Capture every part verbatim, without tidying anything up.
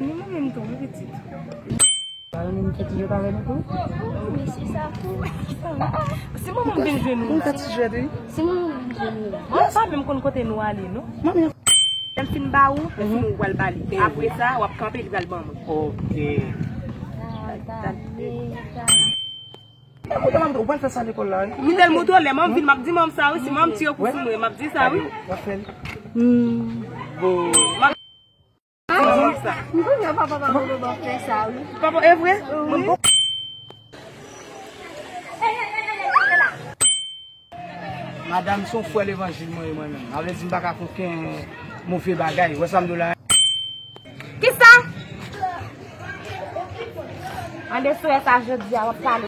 Ni mwen menm tou, wi, pitit. Ba nou menm fè ti jwèt avè nou tou. Mesye sa fou. Si manman m vin jwenn nou. Nou fè ti jwèt, wi. Si manman m vin jwenn nou. Mwen pa menm konn kote nou ale, non. Manmi. Lè m fin ba ou, lè m fin ou pral ba li. Apre sa, w ap kanpe, li pral ban mwen. Ok. Lè m monte, m ap di, ou pral fè sa lekòl la, wi. Kite l monte, lè manman m vin, m ap di manman m sa, wi. Si manman m tire kou sou mwen, m ap di sa, wi. W ap fè l. M ap di manman m sa. M konnen papa pa vle w fè sa, wi. Papa, e vre? Wi. Mwen bon. Madanm, se yon frè levanjil mwen ye mwen menm. Sa vle di m pa ka fè okenn move bagay. Ou wè sa m di w la? Kisa? An de frè sa jodi a, w ap pale.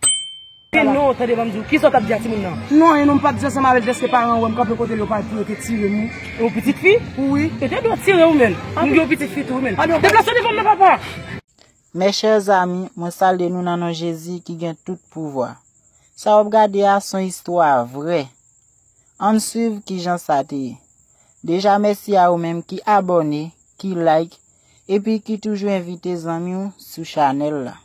E non, tande ban m di w, kisa w t ap di a timoun nan? Non, e non, m p ap di ansanm avè l, dèske paran w wè m kanpe kote l, yo pa pou yo te tire m, wi. E yon pitit fi? Wi. Yo te dwe tire w menm. M gen yon pitit fi tou, wi, menm. Deplase devan m nan, papa! Mes chers amis, mwen salye nou nan non Jezi ki gen tout pouvwa. Sa w ap gade a se yon istwa vrè. Ann swiv kijan sa te ye. Deja mèsi a ou menm ki abòne, ki like, epi ki toujou envite zanmi w sou chanèl la.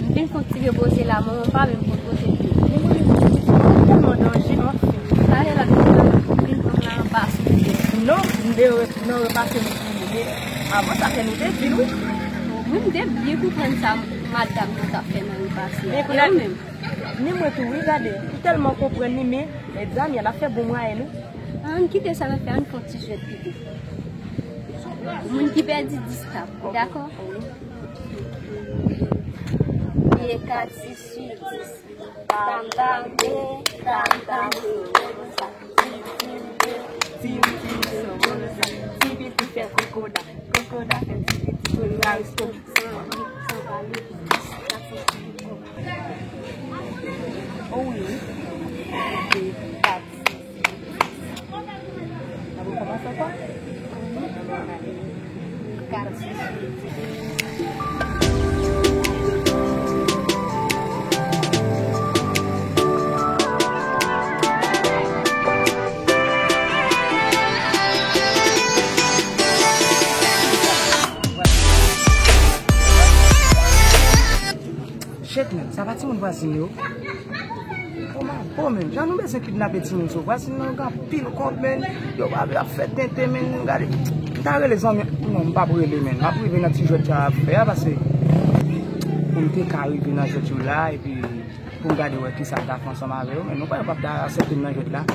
M vin fè yon ti repoze la, manman m pa menm konn kote m ye. Mwen tèlman danje, anfen. Talè l ap vin pran m la anba sou li. Non, m de re-, nan repase nou pou li. Men avan sa fè nou te di l, wi. Wi, m te byen konprann sa madanm nan t ap fè nan repase a. E ou menm? Ni mwen tou, wi, gade. M tèlman konprann li, men, mezanmi, l ap fè bon mwayen, wi. Ann kite sa n ap fè, ann fè yon ti jwèt pito. Moun ki pèdi, dis tap, dakò? Byen kat sis uit dis. Tam, tam, de, tam, tam, de, sa. Tim, tim, de, tim, tim, de, sa. Ti pitit fè kokoda. Kokoda fè ti pitit. Kokoda resto. San, san pale. Sa fè ti pitit. O wi, wi. De, kat, sis. N ap rekòmanse ankò? Shit, man, sa pa timoun vwazin yo? O ma bo, men, jan nou bezwen kidnape timoun sou vwazin nan, gen anpil kòb, men, yo pa vle ap fè tenten, men, gade, m ta rele zanmi, non, m p ap rele, men, m ap rive nan ti jwèt sa ap fè a, paske pou m te ka rive nan jwèt yo la, epi pou m gade wè kisa m ta fè ansanm avè yo, men, nou kwè yo p ap ta aksepte m nan jwèt la.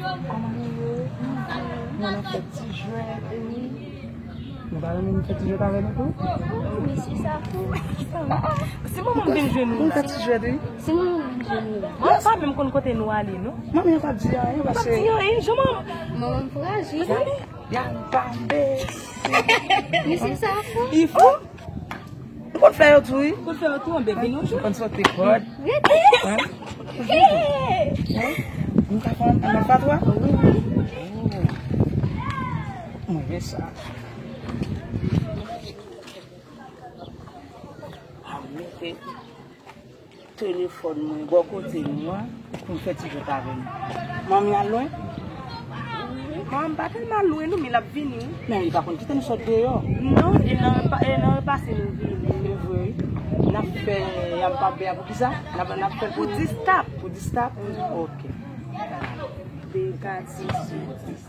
Kòman nou ye? Mwen ap fè ti jwèt, wi. Nou pa renmen nou fè ti jwèt avè nou tou? Mesye sa fou. Si manman m vin jwenn nou. Nou fè ti jwèt, wi. Si manman m vin jwenn nou. Mwen pa menm konn kote nou ale, non. Manmi an pa di anyen, paske. Pa di anyen, jan manman. Manman m frajil. Gade, y a bambe. Mesye sa fou. Li fou. M konn fè yo tou, wi. M konn fè yo tou, anben vin yon jou. M konn sote kòd. Rete. Hein? Hein? M ka fè yon, yon patwa? Wi, wi. Oh. Mwen renmen sa. A, mete. Telefòn mwen bò kote nou an pou m fè ti jwèt avè nou. Manmi al lwen? Manman m pa tèlman lwen non, men l ap vini, wi. Men li pa konn kite m sot deyò. Non, e nan repa-, e nan repase nou vini. Se vre, wi. N ap fè yam pa bè a pou kisa? N ap, n ap fè l pou dis tap. Pou dis tap? Ok. De, kat, sis, uit, dis.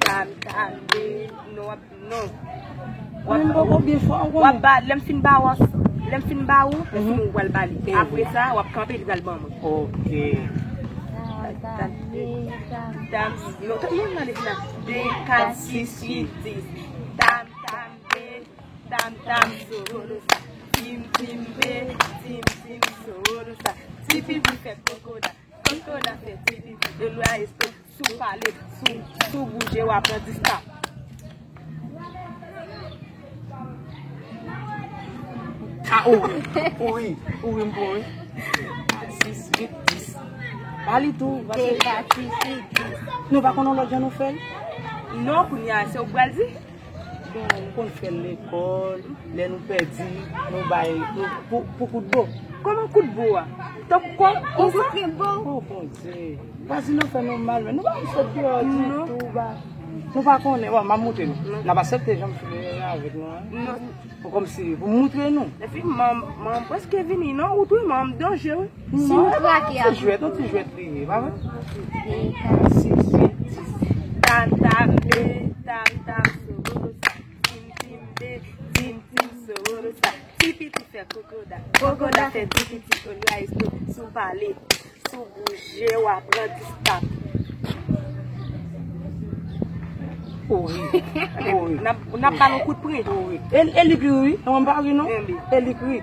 Tam, tam, de, nou ap Non. W ap, m poko byen fò, w ap ba, lè m fin ba w, lè m fin ba ou, lè m fin ou pral ba li. Apre sa, w ap kanpe, li pral ban mwen. Ok. Tam, non, non, non, li di la. De, kat, sis, uit, dis. Tam, tam, de, tam, tam, so, so, so, sa. Tim, tim, de, tim, tim, so, so, sa. Ti pitit fè kokoda. Kokoda fè ti pitit. De lwa espe. Si w pale, si w, si w bouje, w ap pran dis tap. Ou ri, ou ri, ou ri, m pou ri. Sis, uit, dis. Ba li tou, paske nou pa konn yon lòt jan nou fè l. Non, kounye a, se ou k pral di. Bon, nou konn fè l lekòl, lè nou pèdi, nou bay, nou, pou, pou kout bo. Kòman kout bo a? Tankou kò, konsa? Oh, Bondye. Vwazin nan fè nou mal, men nou pa konn sot deyò ditou, ba. Nou pa konnen. Bon, m ap montre nou. N ap aksepte jan m fini avèk nou an. Non. Pou kòmsi, pou moutre nou. Epi, manman, manman prèske vini, non? Ou tou, manman danje, wi. Si nou trake a. Ti jwèt, yon ti jwèt li ye, pa vre? Sis, uit, dis. Tam, tam, be, tam, tam, sorodo sa. Tim, tim, be, tim, tim, sorodo sa. Ti piti fè kokoda. Kokoda fè ti piti. Olye a esto, sou pale. Si w bouje, w ap pran dis tap. Ou ri. Ou ri. N ap, n ap ba l yon kout pwen. Ou ri. E, e li k ri, wi. Mwen m pa ri, non. E li k ri.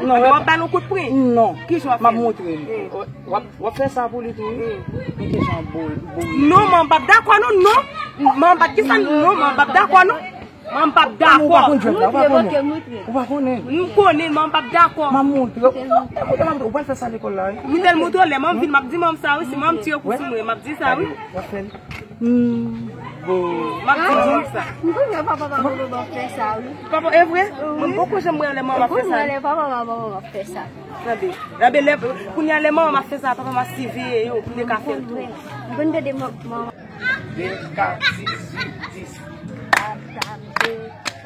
Non, w ap ba l yon kout pwen. Non. Kijan w ap fè? M ap montre li. W ap, w ap fè sa pou li tou, wi. Men kijan bo, bo. Non, man, m p ap dakò, non, non. Man, m p ap, kisa, non, man, m p ap dakò, non. Man, m p ap dakò. Ou pa konn jwèt la, ou pa konnen. Ou pa konnen. M konnen, man, m p ap dakò. M ap montre w. Ou pral fè sa lekòl la, wi. M te l montre w, lè man m vin, m ap di man m sa, wi. Si man m tire kou sou mwen, m ap di sa, wi. W ap fè l. M ap di man m sa. M konnen papa pa konn fè sa, wi. Papa, e vre? Mwen poko janm wè lè man m ap fè sa. Mwen konnen papa pa konn fè sa. Tande, tande, lè, kounye a lè man m ap fè sa, papa m ap siveye yo, pou li ka fè l tou. M konn tande man, man. De, kat, sis, uit, dis. Tam, tam, de,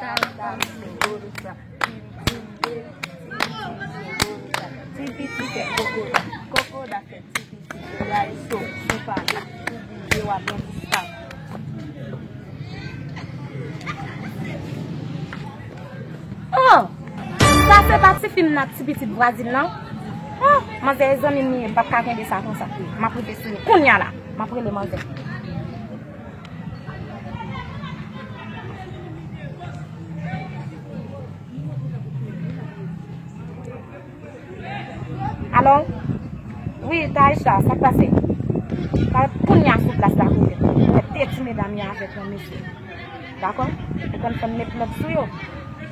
tam, tam, sorodo sa. Tim, tim, de, tim, tim, sorodo sa. Ti piti fè kokoda. Kokoda fè ti piti. Olye a esto, sou pale. Ou bouje, w ap pran dis tap. Oh! Sa se pa tifi m nan, ti pitit vwazin nan? Oh! Manzè e zanmi m li ye, m p ap ka kenbe sa konsa. M ap rive sou li kounye a la. M ap rele manzè. Alo? Wi, Taïcha, sa k pase? Parèt kounye a sou plas la kote. Mwen de ti medam yo avèk yon mesye. Dakò? Ou konn fè m met lòd sou yo?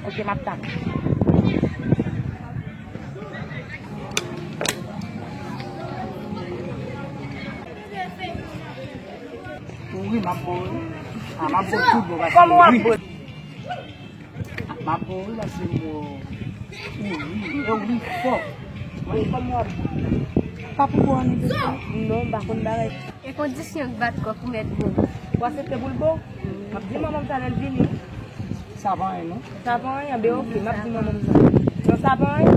Oke, m ap tann. Wi, m ap bo wi. A, m ap bo tout bon, paske kòman w ap bo? M ap bo wi, paske m bo. Wi, wi, e wi fò. Mwen, kòman w ap bo? Pa pou bo anyen de sa. Non, m pa konn bagay. E kondisyon k bat kò pou mèt bo. Ou aksepte pou l bo? M ap di manman m sa lè l vini. Sa pa anyen, non? Sa pa anyen, ben oke, m ap di manman m sa. Non, sa pa anyen.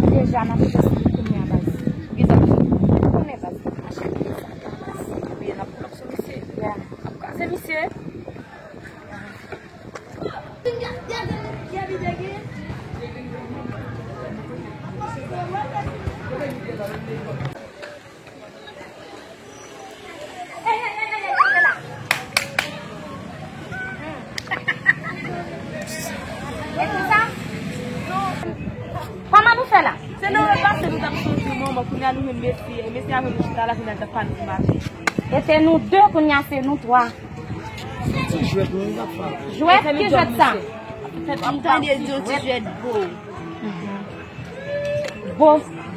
Deja, m ap chèche kounye a, baz. Ou gen tan pou konnen, baz. M ap chèche sa, baz. Wi, n ap pull up sou misye. Ya. N ap kraze misye. Kòman nou fè la? Se nan repase nou t ap sonje manman, kounye a nou jwenn mesye, e mesye a jwenn nou chita la, kounye a l t ap pale sou mache. E se nou de, kounye a se nou twa. Ti jwèt nou t ap fè. Jwèt? Ki jwèt sa? M tande di yon ti jwèt bo. Bo.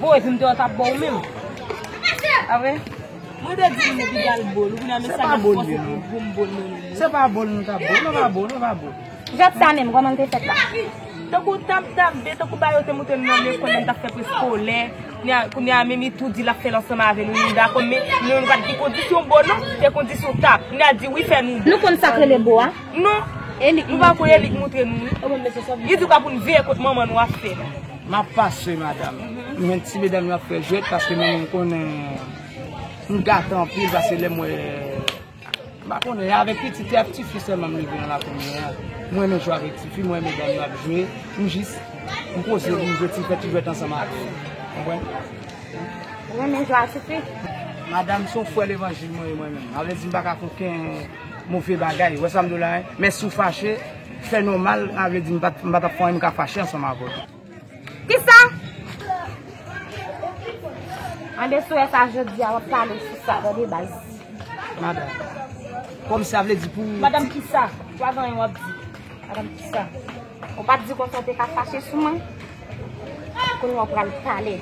Bo, epi m te wè w t ap bo ou menm. A vre? Mwen te di nou depi al bo l, ou kounye a mesye a gen fòs epi pou m bo l menm. Se pa bo l nou t ap bo, nou pa bo, nou pa bo. Jwèt sa menm, kòman l te fèt la? Tankou tap tap be, tankou bagay yo te montre nou nan lekòl lè n t ap fè preskolè. Kounye a, kounye a menm li tou di l ap fè l ansanm avè nou, nou dakò, men nou, nou pa t gen kondisyon bo non, se kondisyon tap. Kounye a di wi fè nou bo. Nou konn sa k rele bo a? Non. Nou pa konn, e li k montre nou wi. Li di w ka pou n veye kot manman nou ap fè. M ap pase, madanm. M jwenn ti medam yo ap fè jwèt, paske mwen menm m konnen m gate anpil, paske lè m wè, m pa konnen, e avèk pitit, e avèk tifi sèlman m leve nan lakouri a. Mwen renmen jwe avèk tifi, mwen renmen medam yo ap jwe. M jis, m poze pou m jwe ti, fè ti jwèt ansanm avè yo. Konprann? Ou renmen jwe ak tifi? Madanm, se yon frè levanjil mwen ye mwen menm. Sa vle di m pa ka fè okenn move bagay. Ou wè sa m di w la, en? Men si w fache, fè nòmal, sa vle di m pa t, m pa t ap fè anyen, m ka fache ansanm avè w. Kisa? Anben, sou sa jodi a, w ap pale sou sa, tande baz. Madanm. Kòm sa vle di pou. Madanm kisa? Ou pa gen anyen w ap di. Madanm kisa? Ou pa t di konsa w te ka fache sou mwen. Kounye a w pral pale.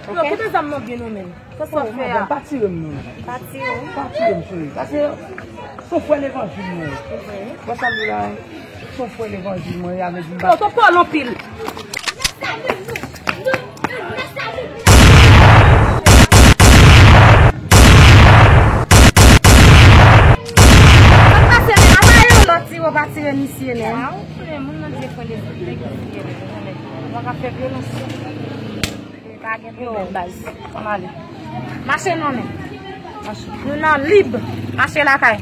Yo, kite zam nan byen non, menm. Sa sa fè a? Madanm, pa tire m non. Pa tire w? Pa tire m, cheri. Paske se yon frè levanjil mwen ye. Wè sa m di la? Se yon frè levanjil mwen ye, avèk m. Yo, to pòl anpil. Sa k pase menm? Apa yon lòt tire, w pa tire misye menm? Moun nan di fòlè, nèg ki fiyèl, mwen ka fè vyolans. Pa gen pwoblèm, baz. Ann ale. Mache non, men. Mache. Nou nan lib. Mache lakay.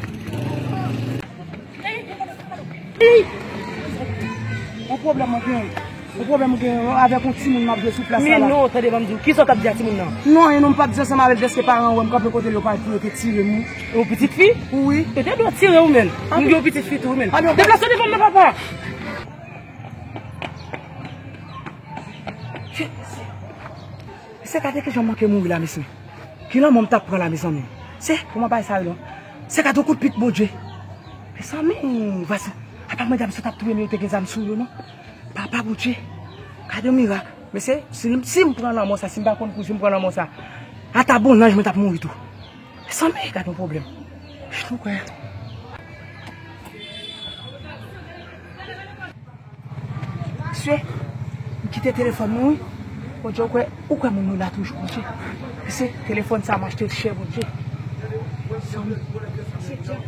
Yon pwoblèm mwen gen. Yon pwoblèm mwen gen avèk yon timoun m ap jwe sou plas la. Men non, tande ban m di w. Kisa w t ap di a timoun nan? Non, e non, m p ap di ansanm avè l, dèske paran an wè m kanpe kote l, yo pa pou yo te tire m. Yon pitit fi? Wi. Yo te dwe tire w, men. M gen yon pitit fi tou, men. Deplase devan m nan, papa. Mesye, gade kijan m manke mouri la, mesye. Ki lanmò m t ap pran la, mezanmi. Se, kòman bagay sa ye non? Se gade yon kout pik, Bondye. Mezanmi, vwazen, apa mwen di a misye t ap touye m, yo te gen zam sou yo, non? Papa Bondye, gade yon mirak. Mesye, si, si m pran lanmò sa, si m pa konn kouri, si m pran lanmò sa, ata bon nanj mwen t ap mouri tou. Mezanmi, gade yon pwoblèm. Ou kwè? Mesye, m kite telefòn mwen, wi. Bondye, ou kwè, ou kwè moun yo la toujou, Bondye. Mesye, telefòn sa m achte l chè, Bondye. Sanm, mesye, dyab.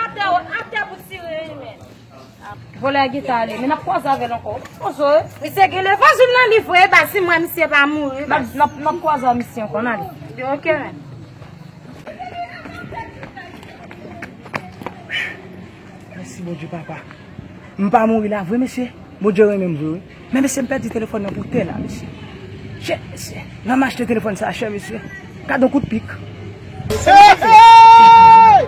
Atè, atè pou tire, wi, men. Vòlè a gentan ale, men n ap kwaze avè l ankò. Pozo, wi. Misye gen levanjil nan li vre, baz, si m wè misye pa mouri, baz. N ap, n ap, n ap kwaze a misye ankò, n ale. Ok, men. Mèsi, Bondye, papa. M pa mouri la vre, mesye. Bondye renmen m vre, wi. Men, mesye, m pèdi telefòn nan pou tè la, mesye. Chè, mesye. Nan m achte telefòn sa chè, mesye. Gade yon kout pik. Hey, hey!